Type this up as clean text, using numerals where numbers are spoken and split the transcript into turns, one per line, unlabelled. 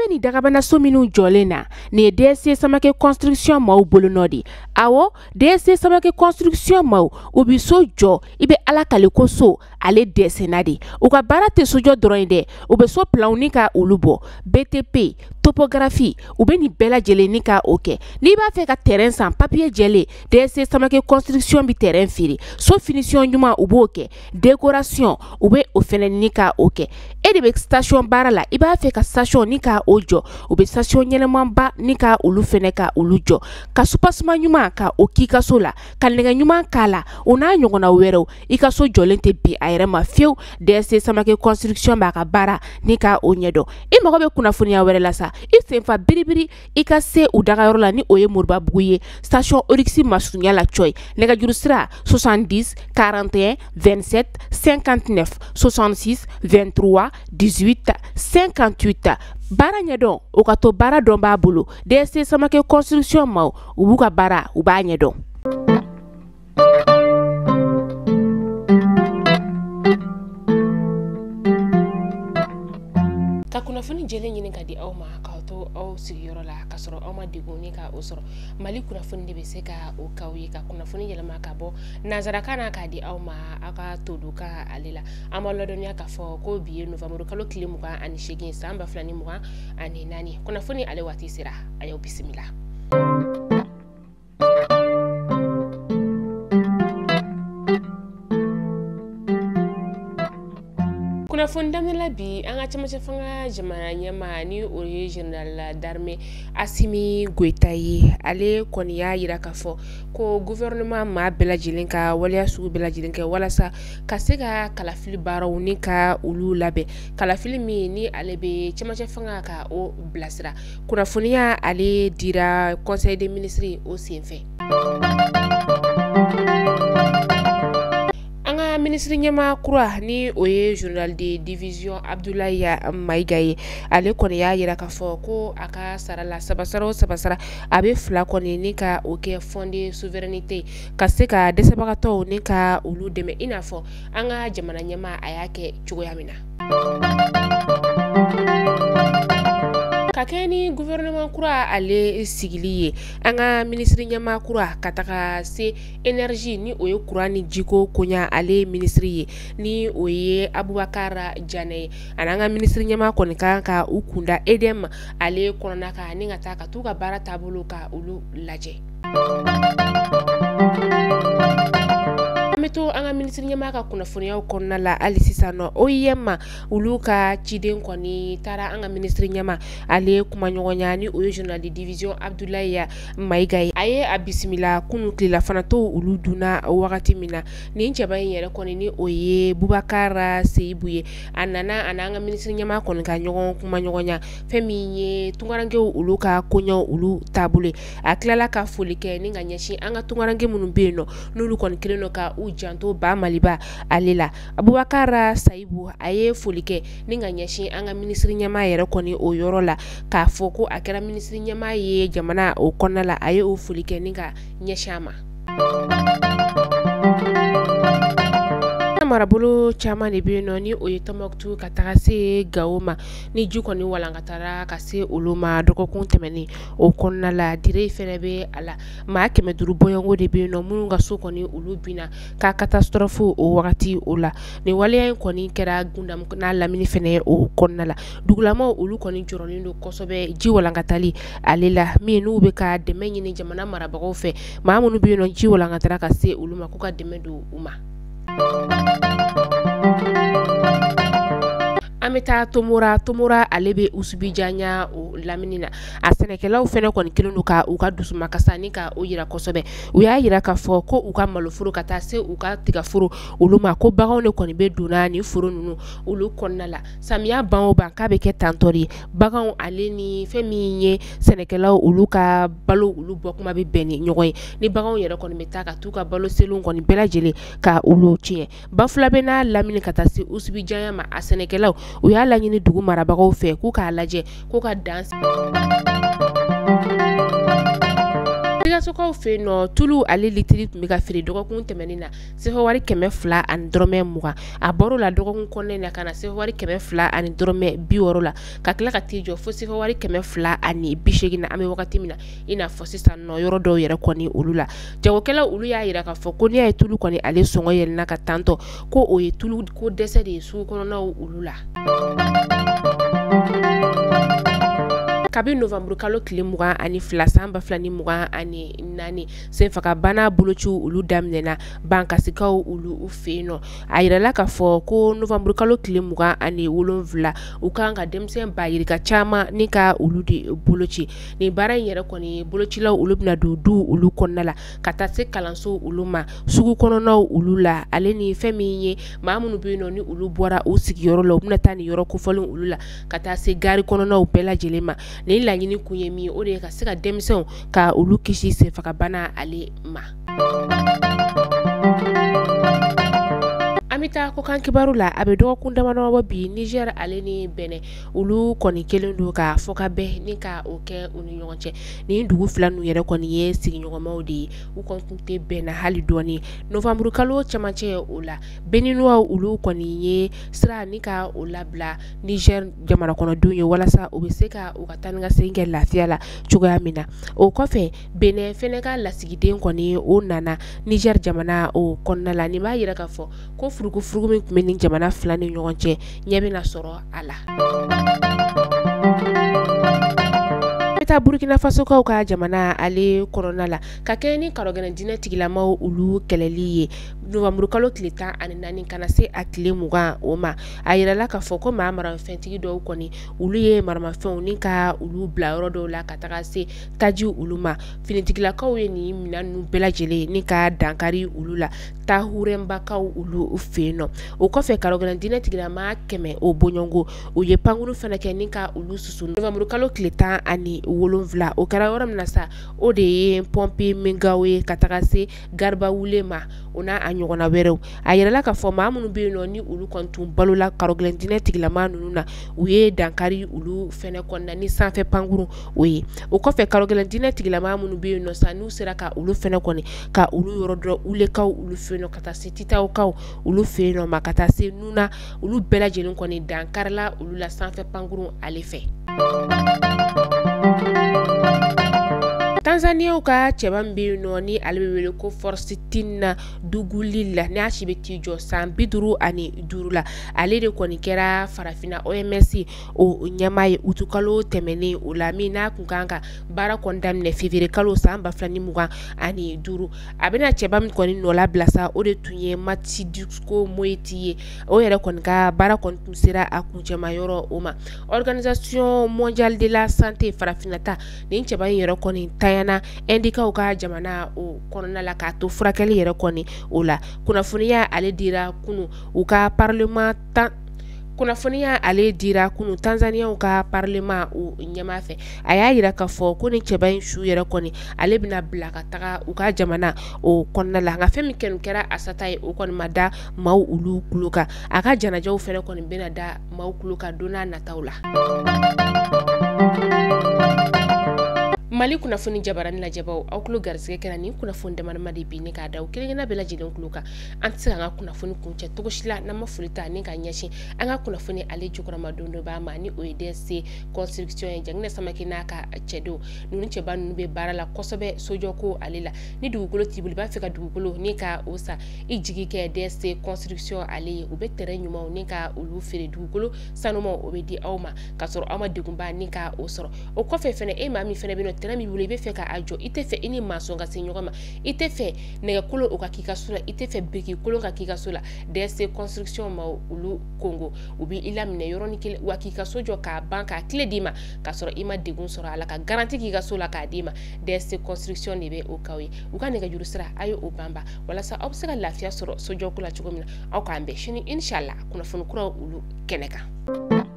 Ɲɛ bɛ nin dagabana so minnu jɔlen na, nin ye DSC Samake construction maaw bolonɔ de. Awɔ, DSC Samake construction maaw, u bɛ so jɔ, i bɛ Ala kale ko so ale dɛsɛnna de. U ka baara tɛ sojɔ dɔrɔn ye dɛ, u bɛ so planw ni ka olu bɔ, BTP, topographie, u bɛ nin bɛɛ lajɛlen ni ka o kɛ. N'i b'a fɛ ka terrain san papier jɛlen, DSC Samake construction bɛ terrain feere. So finition ɲuman u b'o kɛ, décoration u bɛ o fɛnɛ ni ka o kɛ. E de bɛ station baara la, i b'a fɛ ka station ni ka o jɔ, u bɛ station ɲɛnɛmanba ni ka olu fɛnɛ ka olu jɔ, ka soubassement ɲuman ka o k'i ka so la, ka nɛgɛ ɲuman k'a la, o n'a ɲɔgɔnna wɛrɛw. I ka so jɔlen tɛ bin a yɛrɛ ma fiyewu. DSC Samake construction b'a ka baara ni ka o ɲɛdɔn. I mago bɛ kunnafoniya wɛrɛ la sa, i senfa biribiri i ka se u dagayɔrɔ la, ni o ye Moribabugu ye, station Oryx masurunya la cɔyi. Nɛgɛjuru sira 70 41 27 59 66 23 18 58. Baara ɲɛdɔn, o ka to baara dɔn b'a bolo. DSC Samake construction maaw, u b'u ka baara u b'a ɲɛdɔn. Ka kunnafoni jɛlen ɲini ka di aw ma k'aw to aw sigiyɔrɔ la k'a sɔrɔ aw ma degun ni ka o sɔrɔ. Mali kunnafoni de bɛ se ka o k'aw ye, ka kunnafoni yɛlɛma ka bɔ nanzarakan na k'a di aw ma aw ka todukan ale la. An b'aw ladɔnniya k'a fɔ ko bi ye novembre kalo tile 28 san 2024. Kunnafoni ale waati sera, a y'aw bisimila. Kunnafoni daminɛ la bi, an ka cɛmancɛ fanga jamana ɲɛmaa ni o ye général d'armée Assimi Goïta ye, ale kɔni y'a yira k'a fɔ ko gouvernement maa bɛɛ lajɛlen ka waleya sugu bɛɛ lajɛlen kɛ walasa ka se ka kalafili baaraw ni ka olu labɛn. Kalafili min ni ale bɛ cɛmancɛ fanga ka o bilasira. Kunnafoniya ale dira conseil des ministres o senfɛ. An ka minisiri ɲɛmaa kura ni o ye général de division Abdoulaye Maïga ye, ale kɔni y'a yira k'a fɔ ko a ka sara la sabasara o sabasara a bɛ fila kɔni ni ka o kɛ fonds de souveraineté ka se ka dɛsɛbagatɔw ni ka olu dɛmɛ, i n'a fɔ an ka jamana ɲɛmaa a y'a kɛ cogoya min na. Ka kɛ ni gouvernement kura ale sigili ye, an ka minisiri ɲɛmaa kura ka taga se énergie ni o ye courant ni jiko koɲa ale minisiri ye, ni o ye Aboubacar Diané ye, ani an ka minisiri ɲɛmaa kɔni kan ka u kunda EDM ale kɔnɔna kan ni ka taa ka t'u ka baara taabolo ka olu lajɛ. An bɛ to an ka minisiri ɲɛmaa ka kunnafoniyaw kɔnɔna la hali sisan nɔ. OIM olu ka ciden kɔni taara an ka minisiri ɲɛmaa ale kumaɲɔgɔnya ni o ye général de division Abdoulaye Maïga ye. A ye a bisimila kunun tilelafana to olu dunna wagati min na. Nin cɛba in yɛrɛ kɔni ni o ye Boubacar Seyibu ye, a nana a n'an ka minisiri ɲɛmaa kɔni ka ɲɔgɔn kumaɲɔgɔnya fɛn min ye tunkarankew olu ka koɲɛw olu taabolo ye. A tilala ka foli kɛ ni ka ɲɛsin an ka tunkaranke minnu bɛ yen nɔ n'olu kɔni kɛlen don ka u janto ba Maliba ale la. Aboubacar Sayibu a ye foli kɛ ni ka ɲɛsin an ka minisiri ɲɛmaa yɛrɛ kɔni o yɔrɔ la k'a fɔ ko a kɛra minisiri ɲɛmaa ye jamana o kɔnɔna la, a ye o foli kɛ ni ka ɲɛsin a ma. Marabolo caman de bɛ yen nɔ ni o ye Tɔnbukutu ka taga se Gawo ma, ni ji kɔni walankatara ka se olu ma dɔgɔkun tɛmɛnen o kɔnɔna la. Dire fɛnɛ bɛ a la, maa 500 bɔɲɔgɔnko de bɛ yen nɔ minnu ka so kɔni olu binna ka catastrophe o wagati o la. Nin waleya in kɔni kɛra Gundam n'a lamini fɛnɛ o kɔnɔna la. Dugulamaw olu kɔni jɔrɔlen don kosɛbɛ ji walankatali ale la, min n'u bɛ ka dɛmɛ ɲini jamana marabagaw fɛ, maa minnu bɛ yen nɔ ji walankatara ka se olu ma k'u ka dɛmɛ don u ma. An bɛ taa Tomora. Tomora ale bɛ Usubijanya o lamini na. A sɛnɛkɛlaw fɛnɛ kɔni kɛlen don ka u ka dusumakasa ni ka o yira kosɛbɛ. U y'a yira k'a fɔ ko u ka maloforo ka taa se u ka tigaforo olu ma, ko baganw de kɔni bɛ donna ni foro ninnu olu kɔnɔna la. Samiya ban o ban k'a bɛ kɛ tantɔ de ye, baganw ale ni fɛn min ye sɛnɛkɛlaw olu ka balo olu bɔ kuma bɛ bɛn ni ɲɔgɔn ye, ni baganw yɛrɛ kɔni bɛ taa ka t'u ka balo selenw kɔni bɛɛ lajɛlen ka olu tiɲɛ. Bafulabe n'a lamini ka taa se Usubijanya ma, a sɛnɛkɛlaw u y'a laɲini dugu marabagaw fɛ k'u k'a lajɛ k'u ka dan. Fasokaw fɛ yen nɔ, tulu ale litiri tun bɛ ka feere dɔgɔkun tɛmɛnen na sefa wari 200 ni dɔrɔmɛ 20. A bɔr'o la dɔgɔkun kɔnɔna na ka na sefa wari 200 ni dɔrɔmɛ 60 la, ka tila ka t'i jɔ fo sefa wari 280 na. An bɛ wagati min na i n'a fɔ sisan nɔ, yɔrɔ dɔw yɛrɛ kɔni olu la, jagokɛlaw olu y'a jira k'a fɔ ko n'i y'a ye tulu kɔni ale sɔngɔ yɛlɛnna ka tantɔ, ko o ye tulu ko dɛsɛ de ye sugu kɔnɔnaw olu la. Kabi novembre kalo tile 22 san 2024, senfagabana bolociw olu daminɛna Bankasikaw olu fɛ yen nɔ. A yirala k'a fɔ ko novembre kalo tile 27, u kan ka denmisɛn ba yirika caman ni ka olu de boloci. Nin baara in yɛrɛ kɔni, bolocilaw olu bɛna don du olu kɔnɔna la, ka taa se kalanso olu ma, sugu kɔnɔnaw olu la, ale ni fɛn min ye maa minnu bɛ yen nɔ ni olu bɔra u sigiyɔrɔ la, u bɛna taa nin yɔrɔ kofɔlen olu la, ka taa se gari kɔnɔnaw bɛɛ lajɛlen ma. Nin laɲini kun ye min ye, o de ye ka se ka denmisɛnw ka olu kisi senfagabana ale ma. An bɛ taa kɔkan kibaru la. A bɛ dɔgɔkun damadɔ bɔ bi, Niger ale ni Benin olu kɔni kelen don ka fɔ ka bɛn ni ka o kɛ u ni ɲɔgɔn cɛ. Nin dugu fila ninnu yɛrɛ kɔni ye sigiɲɔgɔnmaw de ye, u kɔni tun tɛ bɛnna hali dɔɔni. Novembre kalo cɛmancɛ o la, Béninois olu kɔni ye sira ni ka o labila Niger jamana kɔnɔdenw ye, walasa u bɛ se ka u ka taa ni ka segin kɛ lafiya la cogoya min na. O kɔfɛ, Benin fɛnɛ ka lasigiden kɔni o nana Niger jamana o kɔnɔna la. Nin b'a yira k'a fɔ ko furugufurugu min tun bɛ nin jamana fila ni ɲɔgɔn cɛ, ɲɛ bɛna sɔrɔ a la. An bɛ taa Burkina Fasokaw ka jamana ale kɔnɔna la, ka kɛ ni karɔgɛlɛn diinɛ tigilamaw olu kɛlɛli ye. Novembre kalo tile 14 ka na se a tile 20 o ma, a yirala k'a fɔ ko maa maramafɛntigi dɔw kɔni olu ye maramafɛnw ni ka olu bila yɔrɔ dɔw la, ka taga se taji olu ma. Finitigilakaw ye nin minɛn ninnu bɛɛ lajɛlen ni ka dankari olu la Tahurɛnbakaw olu fɛ yen nɔ. O kɔfɛ, karɔgɛlɛn diinɛ tigilama 100 o bɔɲɔgɔnko, u ye pankuru fana kɛ ni ka olu susu novembre kalo tile 17. O kɛra yɔrɔ min na sa, o de ye Pɔnpe Mingawo ye, ka taga se Garibawule ma, o n'a a ɲɔgɔnna wɛrɛw. A yirala k'a fɔ maa minnu bɛ yen nɔ ni olu kɔni tun balola karɔgɛlɛn diinɛ tigilama ninnu na, u ye dankari olu fɛnɛ kɔnɔna ni sanfɛ pankuru o ye. O kɔfɛ, karɔgɛlɛn diinɛ tigilama minnu bɛ yen nɔ sa, n'u sera ka olu fɛnɛ kɔni ka olu yɔrɔ dɔn Ulekaw olu fɛ yen nɔ, ka taa se Titawkaw olu fɛ yen nɔ ma, ka taa se Nuna, olu bɛɛ lajɛlen kɔni dankarila olu la sanfɛ pankuru ale fɛ. Tanzaniyaw ka cɛba min bɛ yen nɔ ni ale bɛ wele ko Faustin Ndugulile, n'a si bɛ t'i jɔ san 55 la, ale de kɔni kɛra farafinna OMS o ɲɛmaa ye utukalo tɛmɛnen o la, min n'a kun kan ka baara kɔni daminɛ février kalo san 2025. A bɛna cɛba min kɔni nɔ labila sa, o de tun ye Matshidiso Moeti ye. O yɛrɛ kɔni ka baara kɔni tun sera a kuncɛma yɔrɔ o ma. Organisation mondiale de la santé farafinna ta, nin cɛba in yɛrɛ kɔni tanyana Indikaw ka jamana o kɔnɔna la, k'a to furakɛli yɛrɛ kɔni o la. Kunnafoniya ale dira kunun u ka parlement tan kunnafoniya ale dira kunun Tanzaniyaw ka parlement o ɲɛmaa fɛ. A y'a yira k'a fɔ ko ni cɛba in su yɛrɛ kɔni, ale bɛna bila ka taga u ka jamana o kɔnɔna la. Nka fɛn min kɛni kɛra a sata ye, o kɔni ma da maaw olu tulo kan. A ka janajaw fɛnɛ kɔni bɛna da maaw tulo kan don n'a nataw la. Mali kunnafoni jabarani lajɛbaw, aw tulo garisɛgɛ kɛra nin kunnafoni damadama de bi ni k'a da aw kelen-kelenna bɛɛ lajɛlen tulo kan. An tɛ se k'an ka kunnafoni kuncɛ cogo si la n'an ma foli ta ni ka ɲɛsin an ka kunnafoni ale jukɔrɔma don dɔ b'a ma, ni o ye DSC construction ye. Janginɛ Samake n'a ka cɛdenw ninnu, cɛba ninnu bɛ baara la kosɛbɛ sojɔko ale la. Ni dugukolo t'i bolo, i b'a fɛ ka dugukolo ni ka o san, i jigi kɛ DSC construction ale ye. U bɛ terrain ɲumanw ni ka olu feere, dugukolo sanumaw o bɛ di aw ma k'a sɔrɔ aw ma degunba ni ka o sɔrɔ. O kɔfɛ fɛnɛ, e maa min fɛnɛ bɛ yen nɔ, terrain b'i bolo, i bɛ fɛ k'a jɔ, i tɛ fɛ i ni maçon ka se ɲɔgɔn ma, i tɛ fɛ nɛgɛkolo o ka k'i ka so la, i tɛ fɛ biriki kolon ka k'i ka so la, DSC construction ma olu kongo, u b'i laminɛ yɔrɔnin kelen wa k'i ka so jɔ k'a ban, k'a tile d'i ma k'a sɔrɔ i ma degun sɔrɔ a la, ka garantie k'i ka so la k'a d'i ma. DSC construction de bɛ o k'aw ye. U ka nɛgɛjuru sira, a ye o banba walasa aw bɛ se ka lafiya sɔrɔ sojɔko la cogo min na. Aw k'an bɛn sini inshallah kunnafoni kuraw olu kɛnɛ kan.